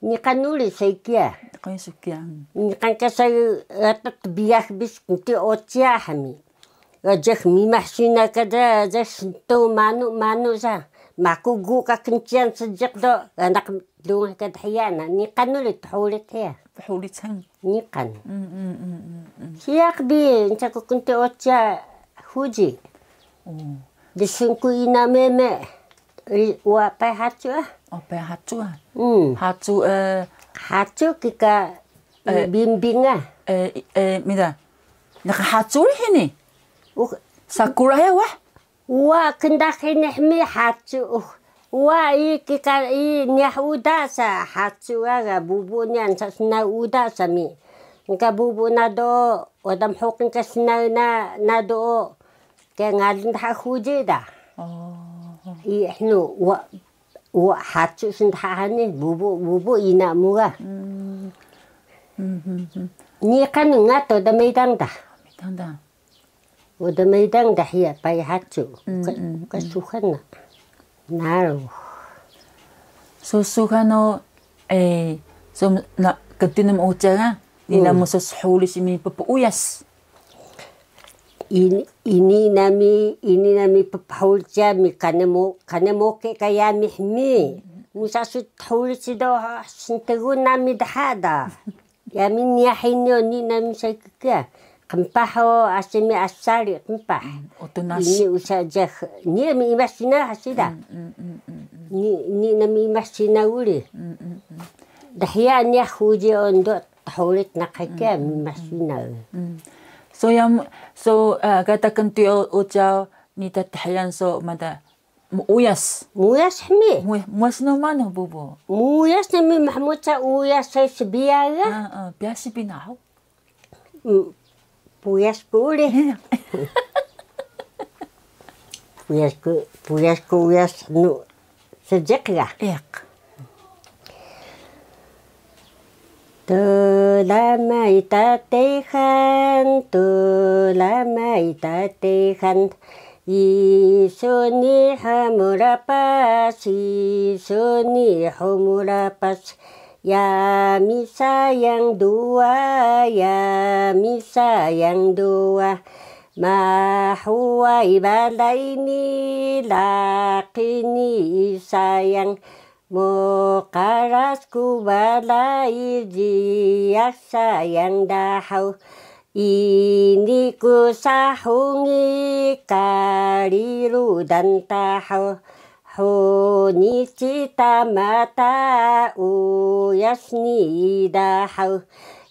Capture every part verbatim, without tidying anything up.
Niqan uri sai kiya. Niqan su kiya. Niqan ka sai atat biyak bis kunti ocia hami. Ajak mimah sina kada, ajak sentu manu, manu sa. Maku gu ka kencian sejiq do, anak dunga ka dhiya na. Niqan uri thulit hiya. Thulit sang. Niqan. Mm, mm, mm, mm, mm. Siyaq bi, ncaku kunti ocia huji. Oh. Di sungku ina meme, ri, wa pay hacu ah. Oh, pay hacu ah. Hmm. Hacu, eh, hacu kika, eh, bimbing ah. Eh, eh, mida. Naka hacu ri hini? Uh. Sakura he wah? Wa kendak hini hmi hacu. Uh. Wa i kika i niyah uda sa hacu ah ga bubu niyan sa snaw uda sa mi. Nka bubu na do, wada mhuqil ka snaw na, na do. Ke ngalun dha huji da. Oh. I hnu wa, wa hacu sun dha hani bubu, bubu ina mu ga. Mm. Mm, mm, mm. Niqan ngato da meydang da. Meydang da. Uda meydang da hiya pay hacu. Mm, ka, mm, ka mm. Suxan na. Naru. So suxan o, eh, so na, ktinm uca ga, ni namu so shulis mi ppuuyas. Ini, ini nami, ini nami pphulja mi kane mo, kane moke ka yami hmi. Musa su thulja do sntgun nami dha da. Yami niya hini o ni nami sai kiya. Qmpah o asi mi asari qmpah. Ini usa jah. Ni mi imas sina hasi da. Ni, ni nami imas sina uri. Dha hiya niya huji o ndo. Thulit naqah kiya mi masinaw. Mm. So, ya, so, ah, kata knti o, uca ni ta thiyan so mada muuyas. Muuyas hmi. Muuyas, muuyas no manu bubu? Muuyas nami mahmuca uyas sai sbiyaw ga. Ah, ah, biya sbinaw. Mm. Puyas ku uri. Iya. Puyas ku, puyas ku uyas nu seejiq ga. Iya. Tlamay ta tehan, tlamay ta tehan. Isu ni hmurapas, isu ni hmurapas. Yami sayang duwa, yami sayang duwa. Mahuway balay ni laqi ni sayang. Mqaras ku balay jiyax sayang dahaw. Ini ku sahungi kari rudan tahaw. Huni cita mata uyas ni dahaw.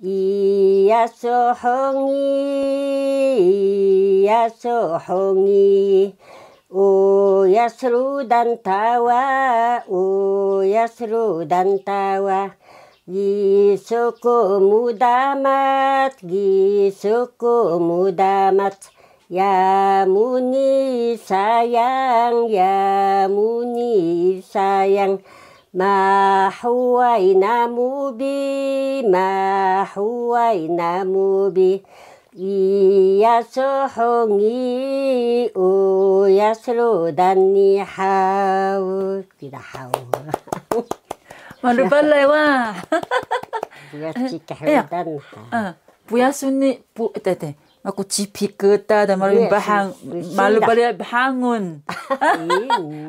Iya so hungi, iya so hungi. Uyas rudan tawa, uyas rudan tawa. Gisu ku mdamat, gisu ku mdamat. Yamuni sayang, yamuni sayang. Mahuway namu bi, mahuway namu bi. Iya so hungi, uyas rudan ni haw. Kida haw. Malu balay wa. Puyas cikah rudan ha. Puyas ni, pu, tete. Maku cipi keta da malu bahang, malu balay bahangun.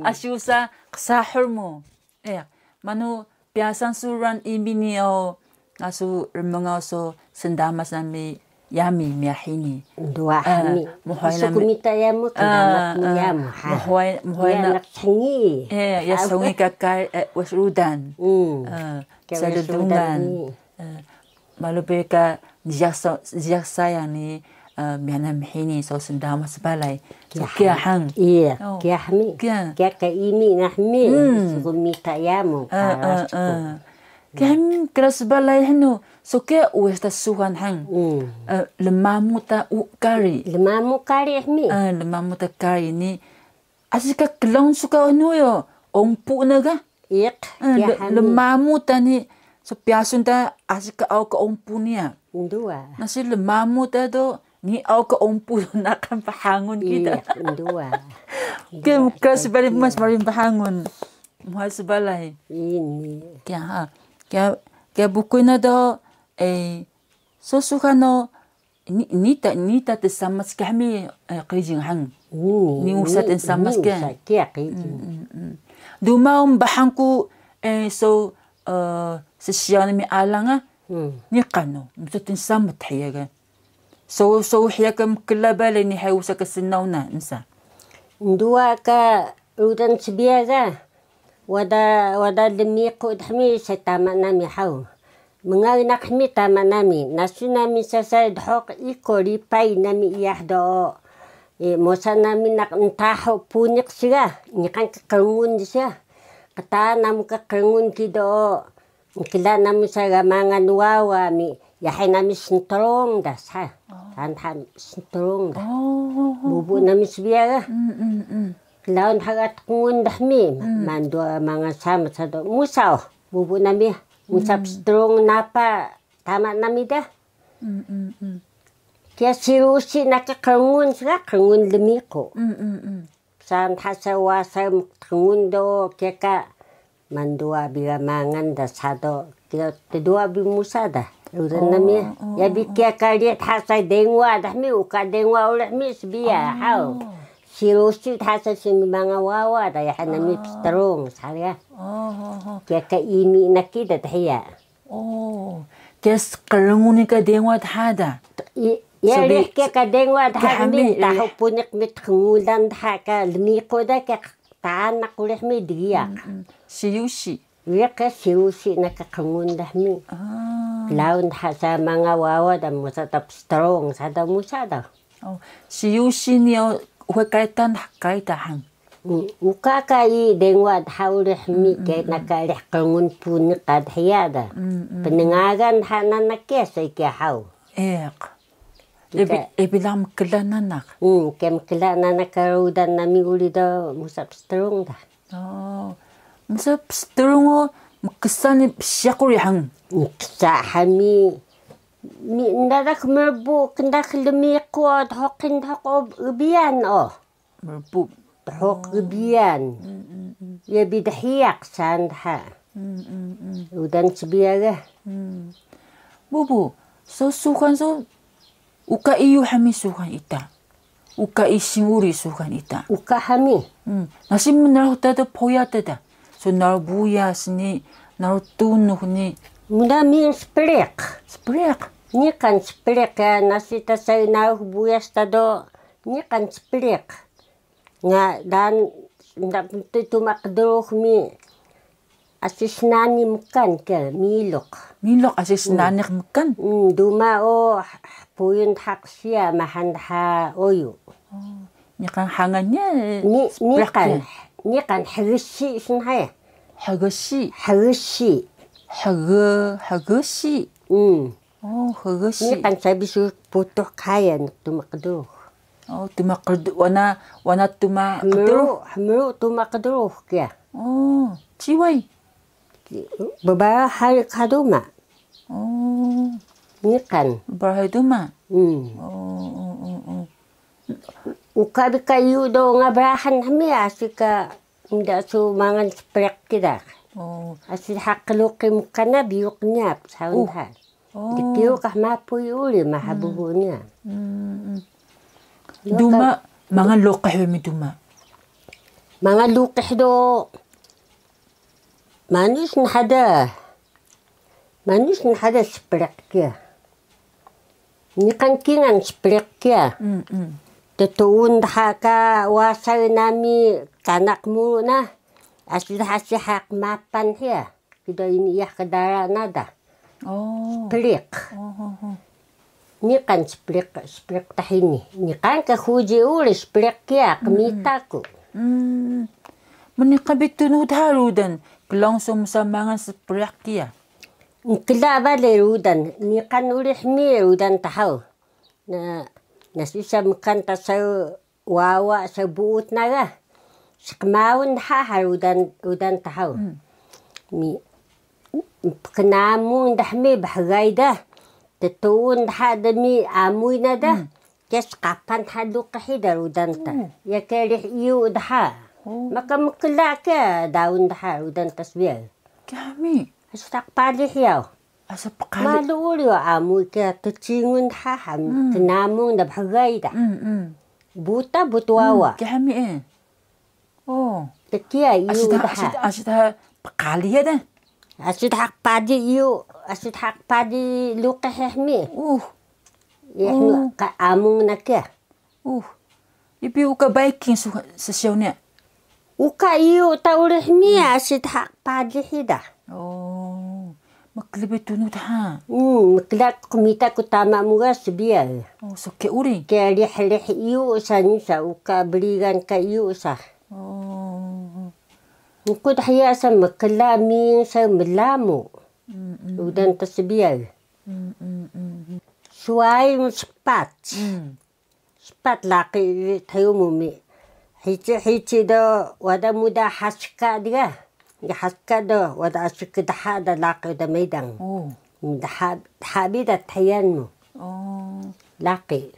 Asi usa qsahur mu. Iya, manu pyasan su rudan imi ni o, ngasu rmngaw so sndamas nami yami miyah hini. Nduwa hami. Mhuway nami. Mita yamu, sndamas ni yamu ha. Mhuway, mhuway na. Anak sngi. Iya, ya sngi ka kari, eh, uyas rudan. Hmm. Kari uyas rudan ni. Malu bi ka jiyax sayang ni, miyah nami hini so sndamas balay. So kiya han. Iya, kiya hmi. Kiya ka imi na hmi. Suku mita yamu. Kiya hmi kras balay hnu. So kiya uyas ta suxan han. Lmamu ta u kari. Lmamu kari hmi. Lmamu ta kari ni. Asi ka klong su ka hnu yo, ompu na ga? Iq, lmamu ta ni, so pyasun ta asi ka aw ka ompu niya. Nduwa. Nasi lmamu ta do, ni aw ka ompu do naqah bahangun kida. Iq, nduwa. Kiya mkras balay mas malu bahangun. Mhuway sbalay. Ini. Kiya ha. Kiya, kiya bukuy na do, eh, so suxan o, ni, ni ta, ni ta tnsamac ka hmi, eh, qrijil han. Ni, ni usa tnsamac ka. Ni usa kiya qrijil. Mm, mm, mm. Duma o mbahang ku, eh, so, eh, ssiyaw nami alang a, niqan o, musa tnsamac hiya ga. So, so hiya ka mkla balay ni hay usa ka snaw na, nsa. Nduwa ka rudan sbiyaw ga, wada, wada lmiqu dhmi sa tama nami haw. Mngari naq hmi tama nami, nasi nami sasay dhuq iko ripay nami iyah do. E, mosa nami naq ntahu puniq siga, niqan ka qrngun siga. Qtaan namu ka qrngun ki do. Mkla nami sa ga mangan wawa mi, yahay nami sntrung da sa. Saan dha sntrung da. Bubu nami sbiyaw ga. Klaun dha ga tqngun dhmi, manduwa mangan sama sa do. Musa o, bubu nami, musa pstrung napa tama nami da. Kiya sirusi na ka qrngun sa ga, qrngun lmiqu. Saan dha sa wasa mtqngun do, kiya ka manduwa bi ga mangan da sa do, kiya tduwa bi musa da. Rudan nami, ya bi kiya ka rih dha sa dengwa dhmi, uka dengwa uri hmi sbiyaw haw. Sirusi dha sa sini mangan wawa da, yahay nami pstrung sa ga. Kiya ka imi na ki da dhiya. O, kiya sqrngun ni ka dengwa dha da. Ya, rih kiya ka dengwa dha mi, tahu puniq mi tqngulan dha ka lmiqu da ka qtaan naq uri hmi dgiyaq. Siyusi. Rih ka siyusi na ka qrngun dhmi. Klaun dha sa mangan wawa da musa ta pstrung sa da musa da. O, siyusi ni o, uxe kaitan, kaitan han. Uka ka i dengwa dha uri hmi ke na ka rih qrngun puniq ka dhiya da. Pngagan dha nanaq kiya so kiya haw. Eq. Ebi, ebi lang mkla nanaq. Ke mkla nanaq ka rudan nami uri do musa pstrung da. O. Musa pstrung o mksa ni psiyaq uri han. Mksa hmi. Mi, ndadak mrbu, kndak lmiqu o, dhuq, dhuq o, biyan o. Mrbu. Dhuq biyan. Ya bi dhiyaq saan dha. Rudan sbiyaw ga. Bubu, so suxan so, uka iyu hmi suxan ita. Uka ising uri suxan ita. Uka hmi. Nasi mnarux ta do poya ta da. So naru buyas ni, naru tunux ni. Mda mi spriq. Spriq. Niqan spriq ya, nasi ta sa naru buyas ta do, niqan spriq. Nga dan, nda pntu tuma qdrux mi. Asi snani mkan ke, miluq. Miluq asi snani mkan? Duma o, puyun dha qsiya, mahan dha oyu. Niqan hangan niya, niqan, niqan hgsi snhaya. Hgsi. Hgsi. Hg, hgsi. O, hgsi. Niqan sabi su putuh kaya tuma qdrux. O, tuma qdrux, wana, wana tuma qdrux. Hmru, hmru tuma qdrux kiya. O, ciway. Bbara hari ka duma. O. Niqan. Bbara hari duma. O, o, o, o. Uka bi ka iyu do nga brahan hmi asi ka mda su mangan spriq kida. O. Asi dha qluqi mkan na biyuq niya psaun dha. Dkiyu ka hmapuy uri maha bubu niya. Duma, mangan luqih mi duma. Mangan luqih do. Manus nhada. Manus nhada spriq kiya. Niqan kingal spriq kiya. Ttuun dha ka wasay nami kana qmuru na. Asi dha siha qmapan hiya. Kida ini iyah ka dara na da. O. Spriq. O, o, o. Niqan spriq, spriq ta hini. Niqan ka huji uri spriq kiya, qmita ku. Mniqan bi tunux dha rudan, klaun so msa mangan spriq kiya. Nkla bale rudan, niqan uri hmi rudan ta haw. Na, nasi sa mkan ta saw wawa saw buut na ga. Sqmaun dha ha rudan, rudan ta haw. Mi, pknamun dha mi bhgay da. Ttuun dha dmi amuy na da. Kiya sqapan dha luqih da rudan ta. Ya kiya rih iyu dha. Maka mkla kiya daun dha rudan ta sbiyaw. Kiya mi. Asi dha qpalih yaw. Asi pqalih. Malu uri wa amu kiya tcingun dha, tnamung da bhgay da. Buta butuwawa. Kiya hami e. O. Tkiya iyu dha. Asi dha pqalih ya da. Asi dha qpalih iyu, asi dha qpalih luqih hmi. Uh. Iya hmi ka amung na kiya. Uh. Ipi uka baiking ssyaw niya? Uka iyu ta uri hmi, asi dha qpalih da. O. Mkla bi tunux dha. Mkla qmita ku tama mu ga sbiyaw. O, so kiya uri. Kiya rih rih iyu sa ni sa uka brigan ka iyu sa. O. Nku dhiya sa mkla ming sa mlamu. Udan ta sbiyaw. Sway mspat. Spat laqi thayu mu mi. Hici hici do wada muda haska dga. Haska do wada asi kdha da laqi da meydang. Dha, dha bi da thayan mu. Laqi.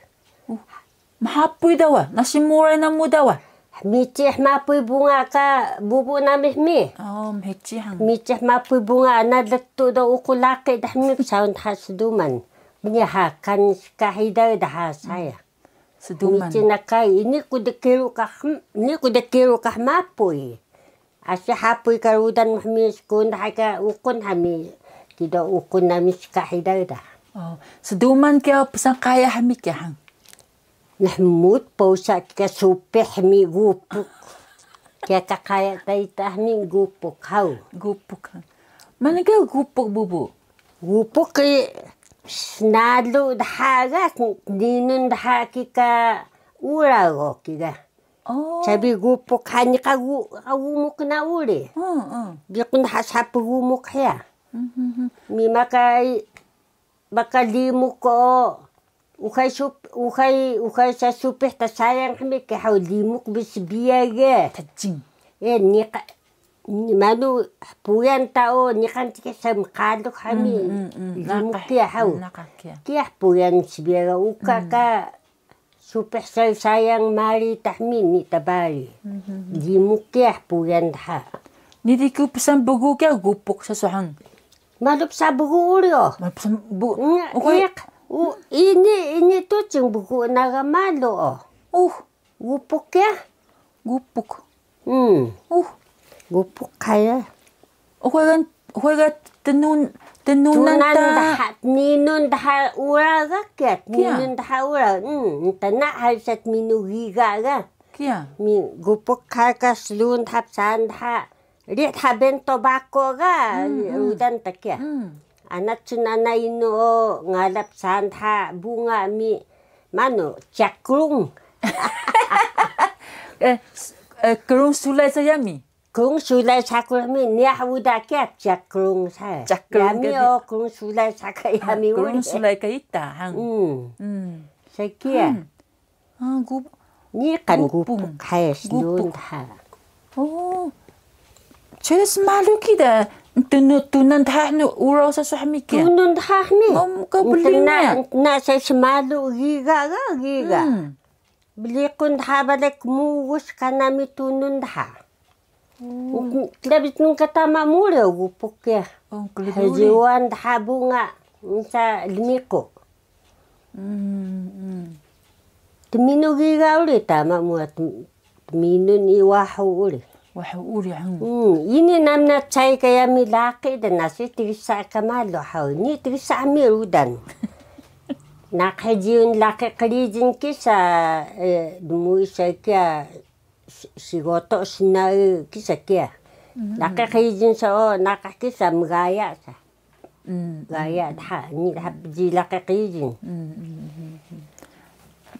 Mhapuy da wa, nasi muray namu da wa. Hmici hmapuy bunga ka bubu nami hmi. O, mhici han. Hmici hmapuy bunga ana letu do uqun laqi da hmi psaun dha sduman. Niya ha kan ska hidaw dha saya. Sduman. Hmici na kay, ini ku dkiru ka, ini ku dkiru ka hmapuy. Asi hapuy ka rudan hmi skun dha ka uqun hmi. Kido uqun nami ska hidaw da. O, sduman kiya psaan qaya hmi kiya han. Nhmut posa kika supih hmi gupuk. Kiya ka qaya ta ita hmi gupuk haw. Gupuk han. Manu kiya gupuk bubu? Gupuk ki snalu dha ga, ninun dha kika uraw o kiga. O. Sabi gupuk hani ka gu-, ka gumuk na uri. Biqun dha sapu gumuk hiya. Mi maka i-, maka limuk o. Uxay sup-, uxay, uxay sa supih ta sayang hmi ke haw limuk bi sbiyaw ge. Tajing. E, niqa-, ni-, manu hpuyan ta o, niqan cika sa mqalux hmi. Limuk kiya haw. Kiya hpuyan sbiyaw ga uka ka supih sa sayang mari ta hmi ni ta bari. Limuk kiya hpuyan dha. Ni di ku psaan bgu kiya gupuk sa suhan. Malu psa bgu uri o. Malu psa bgu. Ini, ini tucing bgu na ga malu o. Uh. Gupuk ya? Gupuk. Hmm. Uh. Gupuk kaya. Uxay ga, uxay ga tnun, tnunan ta. Tnunan dha, tninun dha ura ga kiya, tninun dha ura. Hmm, tna hari sa tminu giga ga. Kiya. Mi gupuk kaya ka slun dha psaan dha. Rih dha bento bako ga, udan ta kiya. Ana cun ana inu o ngalap saan dha bunga mi, manu, ciyak krung. Krung sulay sa yami? Krung sulay sa ku yami, niyah uda kiya ciyak krung sa. Ciyak krung. Yami o krung sulay sa ka yami uri. Krung sulay ka ita hang. Sa kiya. Niqan gupuk. Gupuk hay slun dha. O. Cida smalu kida tnu-, tunan dha hnu uraw sa su hmi kiya. Tunan dha hmi. Mkbling na. Ntna sa smalu giga ga giga. Bliqun dha bale kmugus kana mi tunun dha. Klbit nung ka tama mu uri o gupuk ya. Hjiwan dha bunga nsa lmiqu. Tminu giga uri tama mu, tminu ni wahu uri. Wahu uri. Ini namna cai ka yami laqi da nasi tigsa ka malu haw. Ni tigsa mi rudan. Naq hjiwan laqi qrijin kisa, dmui sa kiya sigoto snaw kisa kiya. Laqi qrijin sa o naqah kisa mgaya sa. Gaya dha, ni dha pji laqi qrijin.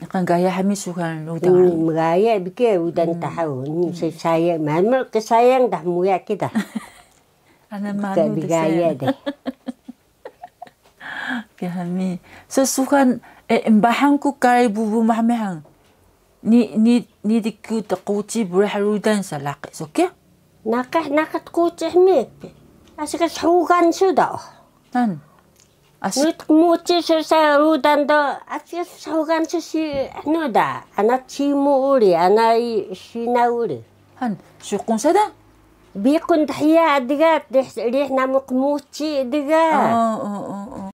Niqan gaya hami suxan rudan. Mgaya bi ke rudan ta haw, ni saya, mamal ke sayang dha muya kida. Ana manu de gaya de. Ke hami. So suxan, e, mbahang ku kari bubu mahmehang. Ni, ni, ni di ku tquci brih rudan sa laqi so kiya? Naqah, naqah tquci hmi. Asi ka shugan su da. Nan. Asi. Ni tquci su sa rudan do. Asi ka shugan su si, anu da. Ana cimu uri, ana i, sina uri. Han, suqun sa da? Biqun dhiya dga, rih, rih namu qmuci dga.